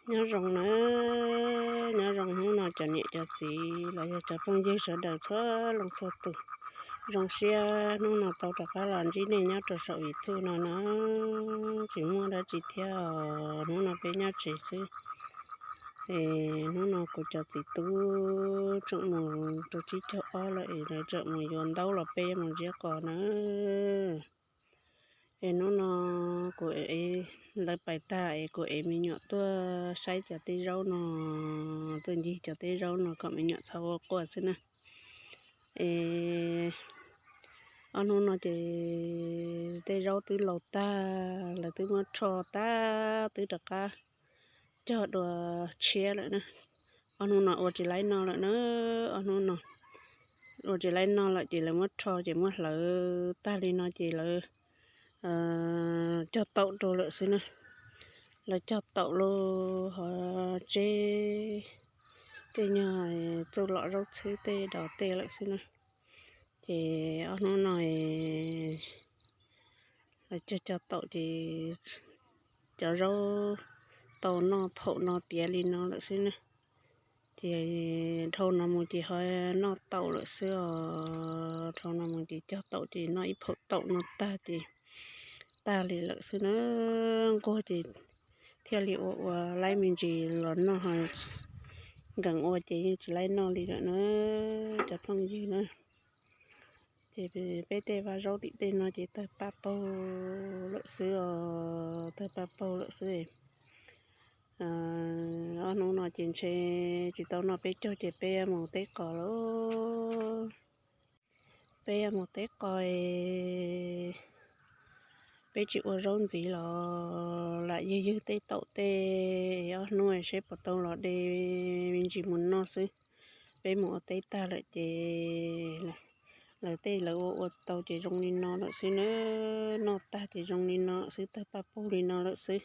Nyob zoo na, nyob zoo hnub no cov niam cov txiv los yog cov phooj ywg sawv daws txhua leej txhua tus. Zoo siab hnub no tau rov qab los ntsib nej nyob rau saum YouTube no na. Tsis muaj dab tsi thiab os, hnub no peb nyob tsev xwb. Es hnub no kuv cov txiv tub tseem mus rau tsib caug ob lawm es lawv tseem mus yuav ntaub los peb mus ntsiab qos na. Es hnub no kuv ev, lawv pais tag es kuv ev me nyuam tuaj saib cov teb zaub no, tuaj ncig cov teb zaub no kom me nyuam txhob ua quaj xwb na. Es ob hnub no ces tej zaub twb laus tag, lawv twb muab rho tag, twb rov qab cog dua tshiab lawm na. Ob hnub no ua tsis laib no lawm na, ob hnub no ua tsis laib no lawm ces lawv muab rho ces muab hlawv tag li no ces lawv cog taum rau lawm xwb na. Lawv cog taum los ho tseb tej nyuag txuj lom zaub txhwb tej dos tej lawm xwb na. Ces ob hnub no lawv cog cog taum ces cov zaub tau noj phaum no tiav li no lawm xwb na. Ces dhau no mus ces ho noj taum lawm xwb os. Dhau no mus ces cog taum ces noj ib phaum taum no tag ces tag li lawm xwb na. Nquag ces thiaj li ua ua laib me ntsis los noj ho nkees ua ces yeej tsis laib noj li lawm na cov phooj ywg na. Ces peb tej vaj zaub tim tej no ces tawg paj paug lawm xwb os, tawg paj paug lawm xwb. Ob hnub no ces ntshe tsis tau noj peb caug ces peb mus teb qos lauj. Peb mus teb qos, peb tsis ua zaub ntxiv los lam ywg ywg tej taum tej, ob hnub seb puas tau los de me ntsis mus noj xwb. Peb mus ua teb tag lawm ces lawv tej lawv ua ua tau ces zoo li no lawm xwb na, noj tag ces zoo li no xwb, tawg paj paug li no lawm xwb.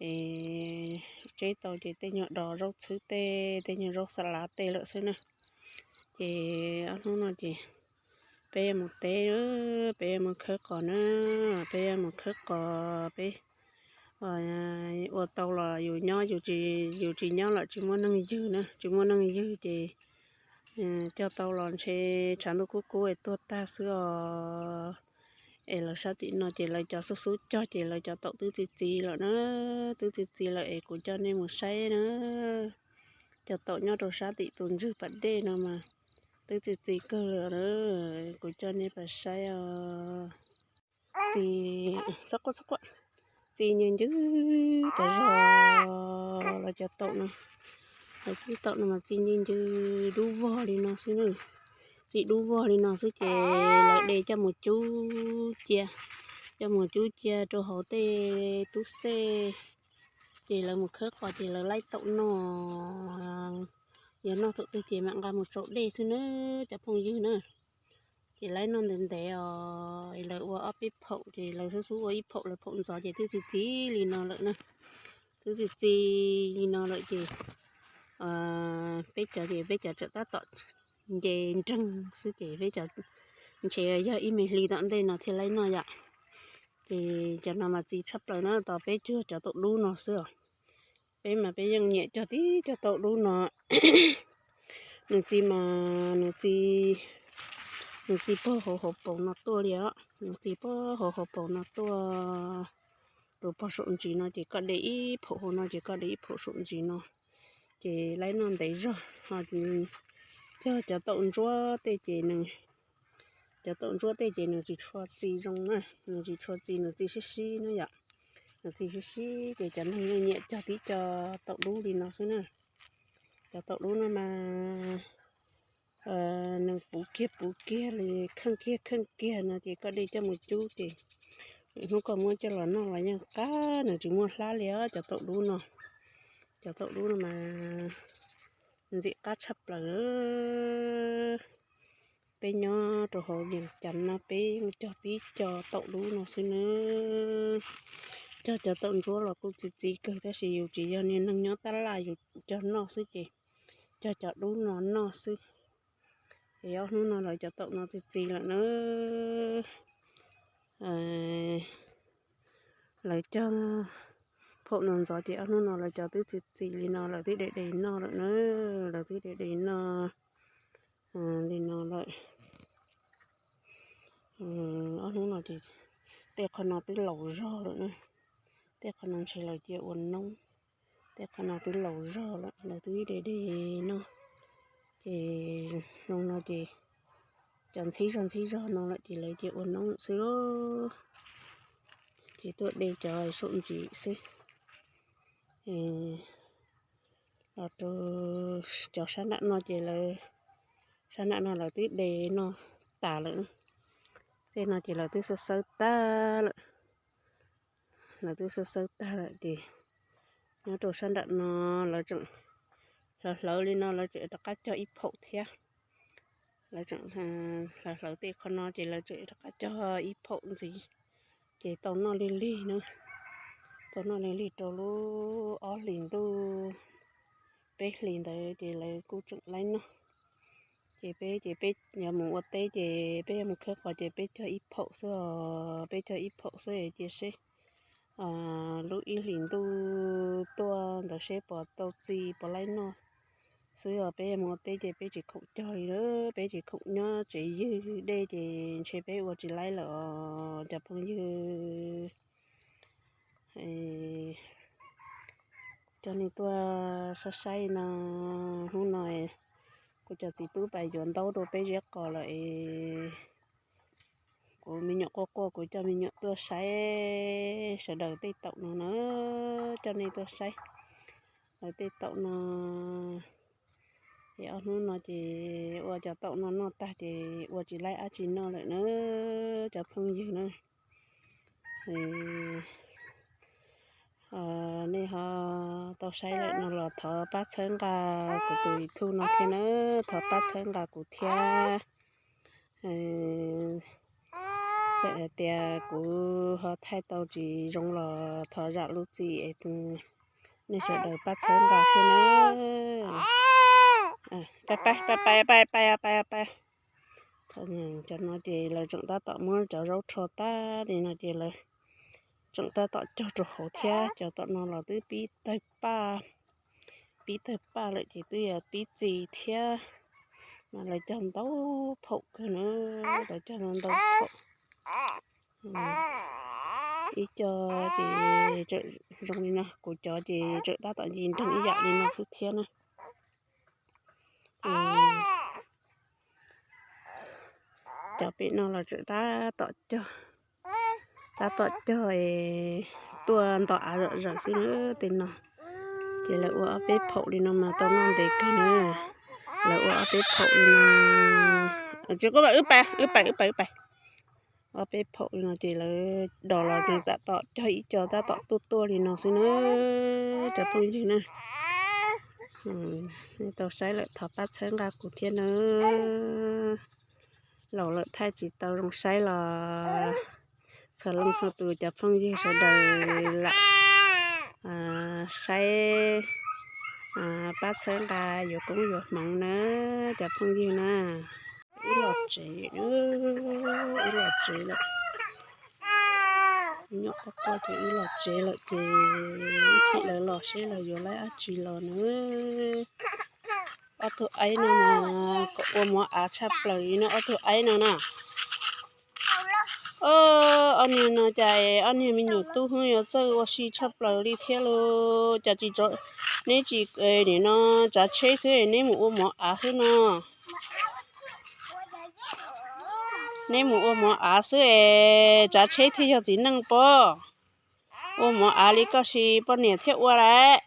Es tseb tau ces tej nyuag dos zaub txhwb tej, tej nyuag zaub xa lav tej lawm xwb na. Ces ob hnub no ces peb mus teb, peb mus khawb qos na, peb mus khawb qos peb ua tau los yus nyob, yus tsis nyob los tsis muaj neeg ywg na, tsis muaj neeg ywg ces cog tau los ntshe tshav ntuj kub kub es tuag tag xwb os. Es lawv sab tim no ces lawv cov xub xub cog ces lawv cov taum twb txi txiv lawm na, twb txi txiv lawm es kuv coj nej mus saib na. Cov taum nyob rau sab tim tus ntswg pas dej no mas twb txi txiv kawg lawm na, kuv coj nej pas saib os. Txi, txhob quaj, txhob quaj. Txi ncw ncw cov zog los cov taum no, lawv cov taum no mas txi ncw ncw dub vog li no xwb na. Txi dub vog li no xwb ces lawv de coj mus cub cia, coj mus cub cia rau hauv tej tub xej, ces lawv mus khawb qos ces lawv laib taum noj. Yog noj thaum twg ces mam nqa mus tsau dej xwb na cov phooj ywg na. Ces laib noj ntev ntev os, lawv ua ob peb phaum ces lawv xub xub ua ib phaum, lawv phaum ntxov ces twb txi txiv li no lawm na. Twb txi txi li no lawm ces peb cov ces peb cov tseem tab tom nce nreeg xwb ces peb cov ntshe yog ib me hli tom ntej no thiaj laib noj yom. Ces cov no mas txi tshaj plaws na, tos peb cuag cov taum dub no xwb os. Peb mas peb yeej nyiam cog tib cov taum dub no. Nws txi mas nws txi, nws txi pog hauv hauv paus no tuaj li os, nws txi pog hauv hauv paus no tuaj. Rau pog saum ntsis no ces koj de ib phaum hauv no ces koj de ib phaum saum ntsis no, ces laib noj ntev zog. Ho cog cov taum ntsuab tej ces nws, cov taum ntsuab tej ces nws tsis tshua txi zoo na, nws tsis tshua txi, nws txi sib sib na yom. Nws txi sib sib ces cov neeg yeej nyiam cog tib co taum dub li no xwb na. Cov taum dub no mas nws puv kiag puv kiag li, kheej kiag kheej kiag no ces koj de coj mus cub ces hnub koj muab coj los noj los yeej qab, nws tsis muaj hlab li os cov taum dub no. Cov taum dub no mas ntxim qab tshaj plaws. Peb nyob rau hauv Vias Cas no peb yeej cog tib co taum dub no xwb na. Cog cov taum ntsuab los kuj txi txiv kawg tab sis yus tsis yog niag neeg nyob tab laj, yus cog noj xwb ces cog cov dub no noj xwb. Es ob hnub no lawv cov taum no txi txiv lawm na. Lawv cog phaum no ntxov ces ob hnub no lawv cov twb txi txiv li no, lawv twb de de noj lawm na, lawv twb de de noj li no lawm. Ob hnub no ces tej qhov no twb laus zog lawm na, tej qhov no ntshe lawv cia ua noob, tej qhov no twb laus zog lawm, lawv twb de de noj. Ces zoo no ces cov ntxhib zog ntxhib zog no lawm ces lawv cia ua noob xwb lauj. Ces tuaj de cov saum ntsis xwb. Los rau cov sab nram no ces lawv, sab nram no lawv twb de noj tas lawm. Tej no ces lawv twb xawb xawb tag lawm. Lawv twb xawb xawb tag lawm ces nyob rau sab nram no lawv tseem hlawv hlawv li no lawv tseem rov qab cog ib phaum thiab. Lawv tseem hlawv hlawv tej qhov no ces lawv tseem rov qab cog ib phaum ntxiv. Ces tau noj lig lig na, tau noj lig lig rau lub ob hlis ntuj peb hlis ntawd ces lawv kuj tseem laib noj. Ces peb ces peb yuav mus ua teb ces peb yuav mus khawb qos ces peb cog ib phaum xwb os, peb cog ib phaum xwb cia seb lub ib hlis ntuj tuaj ntawd seb puas tau txi puas laib noj xwb os. Peb mus ua teb ces peb tsis khoom cog li lawm, peb tsis khoom nyob tsev ywg dej ces ntshe peb ua tsis laib lawm os cov phooj ywg. Coj nej tuaj saib saib no, hnub no kuv cov txiv tub pais yuav ntaub rau peb zeb qos lawm es kuv me nyuam quaj quaj kuv coj me nyuam tuaj saib sawv daws tej taum no na, coj nej tuaj saib lawv tej taum no. Ces ob hnub no ces ua cov taum no noj tag ces ua tsis laib dab tsi noj lawm na cov phooj ywg na. Nej ho tau saib lawm no los thov pab txhawb nqa kuv tus YouTube no thiab na, thov pab txhawb nqa kuv thiab. Txawm hais tias kuv ho thaij tau tsis zoo los thov zam lub txim es nej sawv daws pab txhawb nqa thiab na. Pab pab pab pab pab pab pab. Cov no ces lawv tseem tab tom muab cov zaub rho tag li no ces lawv tseem tab tom cog rau hauv thiab. Cov tom no los twb pib tawg paj, pib tawg paj lawm ces twb yuav pib txi thiab. Mas lawv cog ntau phaum kawg na, lawv cog ntau phaum. Ib co ces tseem zoo li no, kuv cov ces tseem tab tom nci nreeg ib yam li no xwb thiab na. Cov pem no los tseem tab tom cog, tab tom cog es tuaj nto av zom zaws xwb na. Tej no ces lawv ua ob peb phaum li no mas tau noj ntev kawg na. Lawv ua ob peb phaum li no, tsis quaj, wb pais wb pais wb pais wb pais. Ob peb phaum li no ces lawv dos los tseem tab tom cog ib co tab tom tuaj tuaj li no xwb na, cov phooj ywg na. Nej tau saib lawm thov pab txhawb nqa kuv thiab na. Laus lawm thaij tsis tau zoo saib los txhua leej txhua tus cov phooj ywg sawv daws lam saib pab txhawb nqa yuav koob yuav hmoov na cov phooj ywg na. Wb los tsev, wb los tsev lawm. Nyuam qhuav quaj ces wb los tsev lawm ces ib chim lawv los seb lawv yuav laib dab tsi los na. Ob tug aib no mas kom ua mov av tshaj plaws li no ob tug aib no na. Ob niag no cas ob niag me nyuam tub hwb yuav txawj ua si tshaj plaws li thiab lauj. Cas tsis, neb tsis, nim no tsav tsheb xwb neb mus ua mov av xwb no. Neb mus ua mov av xwb es tsav tsheb thiaj yog txiv neej pob. Ua mov av li koj si poj niam thiaj ua lawm.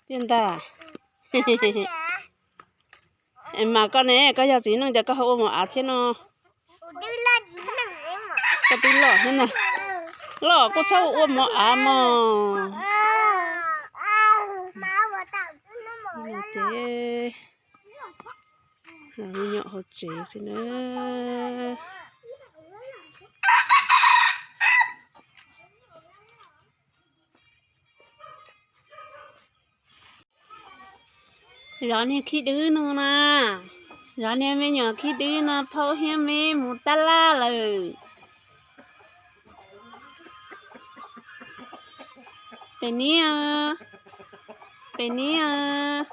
Tiag ntag. Mas koj ne, koj yog txiv neej cas koj ho ua mov av thiab no? Koj twb loj thiab na. Loj kuj txhob ua mov av mog. Ces me nyuam hauv tsev xwb na. Zov niag khib dwb no na, zov niag me nyuam khib dwb no, phaub thiab me mus tab laj lawm. Pem niab, pem niab,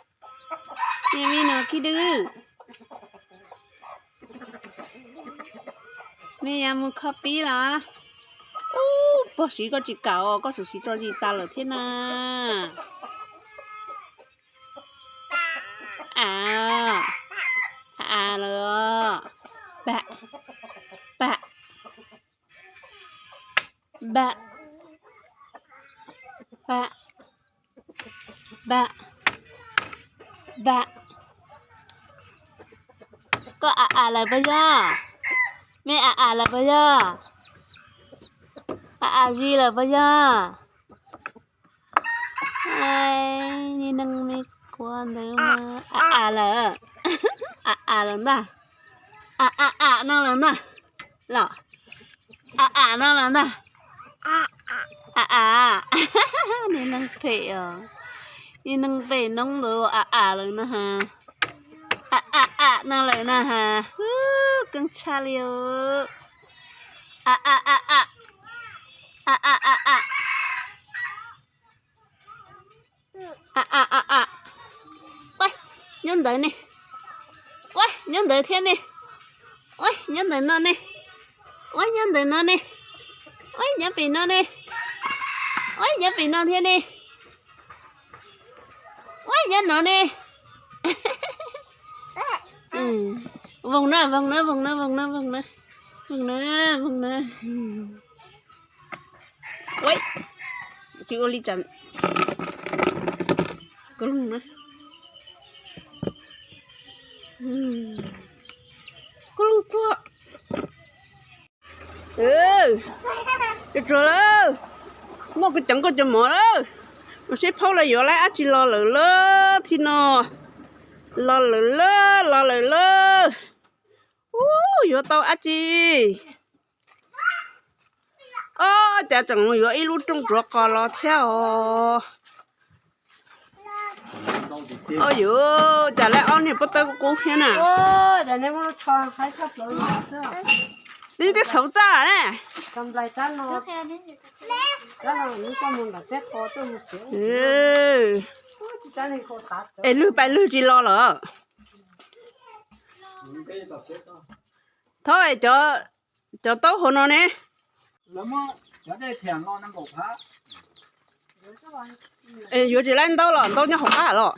niaj me no khib dwb. Nej yuav mus kho pib los? Ub, pog siv koj tsis kam os, koj xub siv tso zis tas lawm thiab na. A, a lawm. Pam, pam, pam, pam, pam, pam. Koj a a lawm puas yog? Me a a lawm puas yog? A a zis lawm puas yog? Niag neeg me kua ntawd mas a a lawm. A a lawm ntag. A a a no lawm ntag. Los, a a no lawm ntag. A a, niag neeg phem os. Niag neeg pem noob ntawd a a lawm no has. A a a no lawm no has. Keej tshaj li os. A a a a. A a a a. A a a a. Ua, nyob ntawd ne. Ua, nyob ntawd thiab ne. Ua, nyob ntawm no ne. Ua, nyob ntawm no ne. Ua, nyob pem no ne. Ua, nyob pem no thiab ne. Ua, nyob no ne. Voos na, voos na, voos na, voos na, voos na. Voos na, voos na. Ua, tsis ua li cas. Koj loog na. Koj loog kuag. Tsuag lawm. Muaj koj ceev koj cov mov lawm. Mus seb phaub los yuav lawv dab tsi los lawm lawm thaum no. Los lawm lawm, los lawm lawm. Ub, yuav tau dab tsi? Ob, cas tseem mus yuav ib lub rooj tsuav qos los thiab os. Ob, yuav cas lawv ob niag pob tawb qub qub thiab na. Twb twb xauv txaj ne. Es lwg pais lwg tsis los lawm. Thaub, cov taub hauv no ne. Yuav tsis laib ntaub los? Ntaub nyob hauv qab los.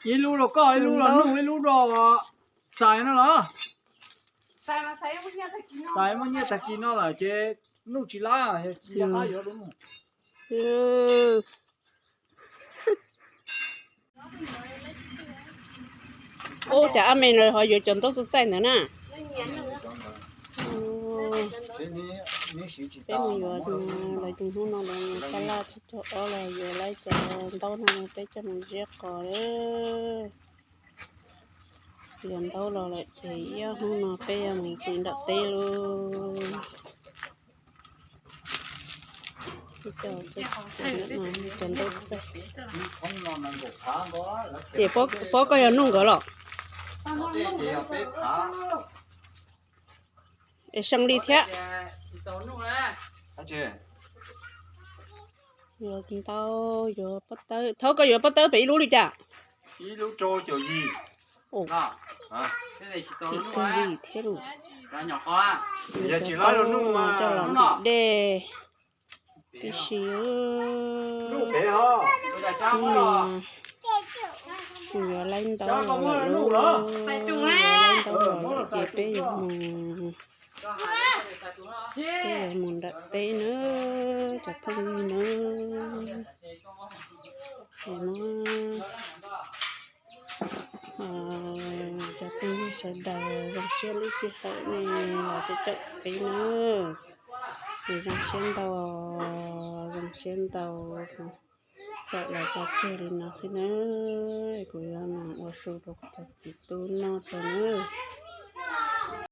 Ib lub rau koj, ib lub rau Nuj, ib lub rau Xais no los? Xais muaj nyiaj tag kis no lawm ces Nuj tsis laib, tsis nco qab yuav rau Nuj. Ub, cas ab me no ho yuav cov ntaub txaij txaij ntawd na. Peb mus yuav lawv tus hnub no lawv tab laj tsib caug ob los yuav lawv cov ntaub no peb coj mus ziab qos. Yuav ntaub los lawm ces ib ob hnub no peb yuav mus pw nram teb lauj. Cov ntaub txaij. Ces pob koj yog Nuj nkawd los? Es Seej Lis thiab. Yuav ntaub, yuav pob tawb. Thaub, koj yuav pob tawb pem ib lub li cas? Ib lub rau caum yim. Ib tug yim thiab lauj. Coj los ntim dej tib si. Hnub no kuv yuav laib ntaub los lawm lauj. Yuav laib ntaub los lawm ces peb yuav mus, peb yuav mus nram teb na, cov phooj ywg na. Ces muab cov phooj ywg sawv daws zoo siab lub sij hawm nej los caum caum peb na. Ces zoo siab ntau, zoo siab ntau, txawm los tso tseg li no xwb na. Kuv yuav mus ua su rau kuv cov txiv tub noj tso na.